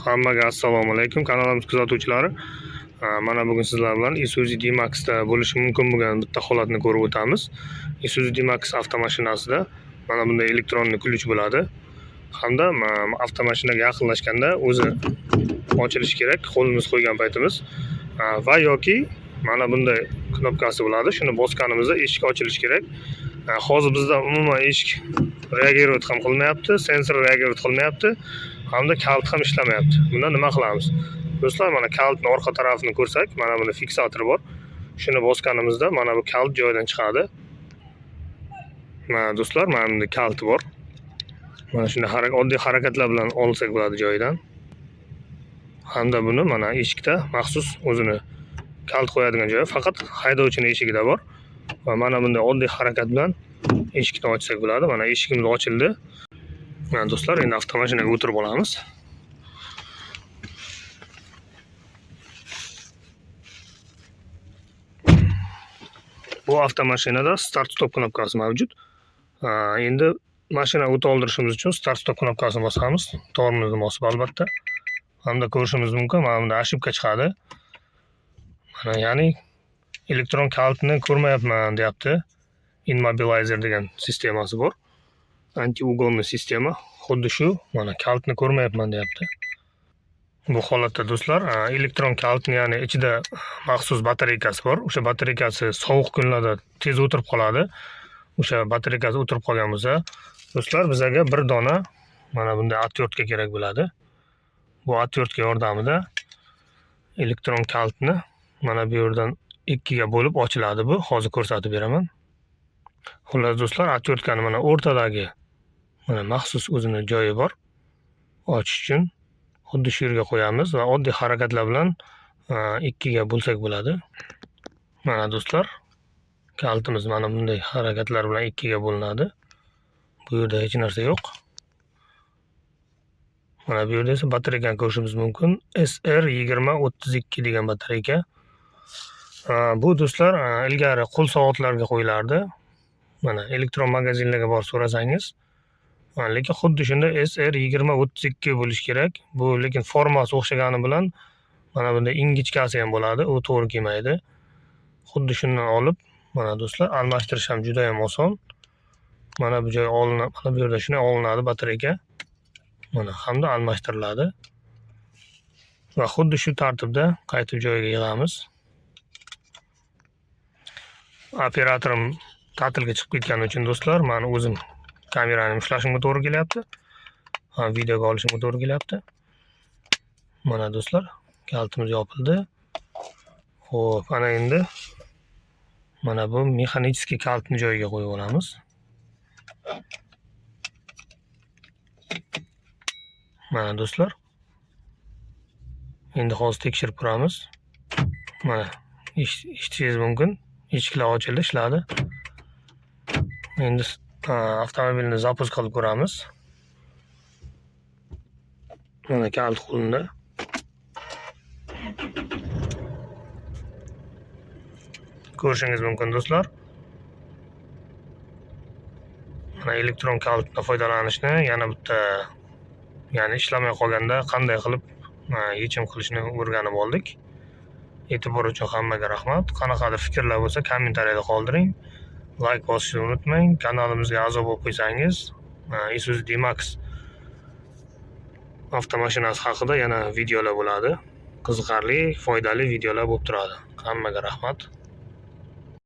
Hammaga assalomu alaykum kanalimiz kuzatuvchilari. Mana bugun sizlar bilan Isuzu D-Max'da bo'lishi mumkin bo'lgan bitta holatni ko'rib o'tamiz. Isuzu D-Max avtomashinasida mana bunday elektronli ключ bo'ladi. Hamda avtomashinaga yaqinlashganda o'zi ochilishi kerak, qo'limiz qo'ygan paytimiz. Va yoki mana bunday knopkasi bo'ladi. Shuni bosganimizda eshik ochilishi kerak. Hozir bizda umuman eshik reagировать ham qilmayapti, sensor reagировать qilmayapti. Hamda kalit ham ishlamayapti. Bunda nima qilamiz? Do'stlar, mana kalitning orqa tarafini ko'rsak, mana buni fiksator bor. Shuni bosganimizda mana bu kalit joyidan chiqadi. Mana do'stlar, mana bunda kaliti bor. Mana shunday oddiy harakatlar bilan olsak bo'ladi joyidan. Hamda buni mana eshikda maxsus o'zini kalit qo'yadigan joyi faqat haydovchining eshigida bor. Va mana bunday oddiy harakat bilan eshikni ochsak bo'ladi. Mana eshigimiz ochildi. Mana do'stlar, endi avtomashinaga o'tirib olamiz. Bu avtomashinada start stop knopkasi mavjud. Endi mashina o't oldirishimiz uchun start stop knopkasini bosamiz. Tormozni bosib albatta. Hamda ko'rishimiz mumkin, mana bunda ошибка chiqadi. Mana, ya'ni elektron kalitni ko'rmayapman deyapti. Immobilizer degan sistemasi bor. Anti-угонный sistema. Xuddi shu, mana kalitni ko'rmayapman deyapti. Bu holatda do'stlar, elektron kalitni, ya'ni ichida maxsus batareykasi bor. O'sha batareykasi sovuq kunlarda tez o'tirib qoladi. O'sha batareykasi o'tirib qolgan bo'lsa, do'stlar, bizaga bir dona mana bunday otvertka kerak bo'ladi. Bu otvertka yordamida elektron kalitni mana bu yerdan ikkiga bo'lib ochiladi bu. Hozir ko'rsatib beraman. Xullas do'stlar, otvertkani mana o'rtadagi mana maxsus o'zini joyi bor. Ochish uchun xuddi shu yerga qo'yamiz va oddiy harakatlar bilan ikkiga bo'lsak bo'ladi. Mana do'stlar, kalitimiz mana bunday harakatlar bilan ikkiga bo'linadi. Bu yerda hech narsa yo'q. Mana bu yerda esa batareykani ko'rishimiz mumkin. SR2032 degan batareyka. Bu do'stlar, ilgari qo'l soatlarga qo'yilardi. Mana elektron magazinlarga borib so'rasangiz, lekin xuddi shunda SR2032 bo'lishi kerak. Bu lekin formasi o'xshagani bilan mana bunday ingichkasi ham bo'ladi, u to'g'ri kelmaydi. Xuddi shundan olib, mana do'stlar, almashtirish ham juda ham oson. Mana bu joy olinadi, mana bu yerda shunday olinadi batareyka. Mana hamda almashtiriladi. Va xuddi shu tartibda qaytib joyiga yig'amiz. Operatorim ta'tilga chiqib ketgani uchun do'stlar, men o'zim kamerani ushlashimga to'g'ri kelyapti. Ha, videoga olishimga to'g'ri kelyapti. Mana do'stlar, kalitimiz yopildi. Xo'p, ana endi mana bu mexanический kalitni joyiga qo'yib olamiz. Mana do'stlar. Endi hozir tekshirib ko'ramiz. Mana eshitishingiz mumkin. Eshiklar ochildi, ishladi. Endi avtomobilni zapus qilib ko'ramiz. Mana kalit qo'limda. Ko'rishingiz mumkin do'stlar. Mana elektron kalitdan foydalanishni yana bitta, ya'ni ishlamay qolganda qanday qilib yechim qilishni o'rganib oldik. E'tibor uchun hammaga rahmat. Qanaqadir fikrlar bo'lsa kommentariyada qoldiring. Like bosishni unutmang. Kanalimizga a'zo bo'lib qo'ysangiz, Isuzu D-Max avtomashinasi haqida yana videolar bo'ladi. Qiziqarli, foydali videolar bo'lib turadi. Hammaga rahmat.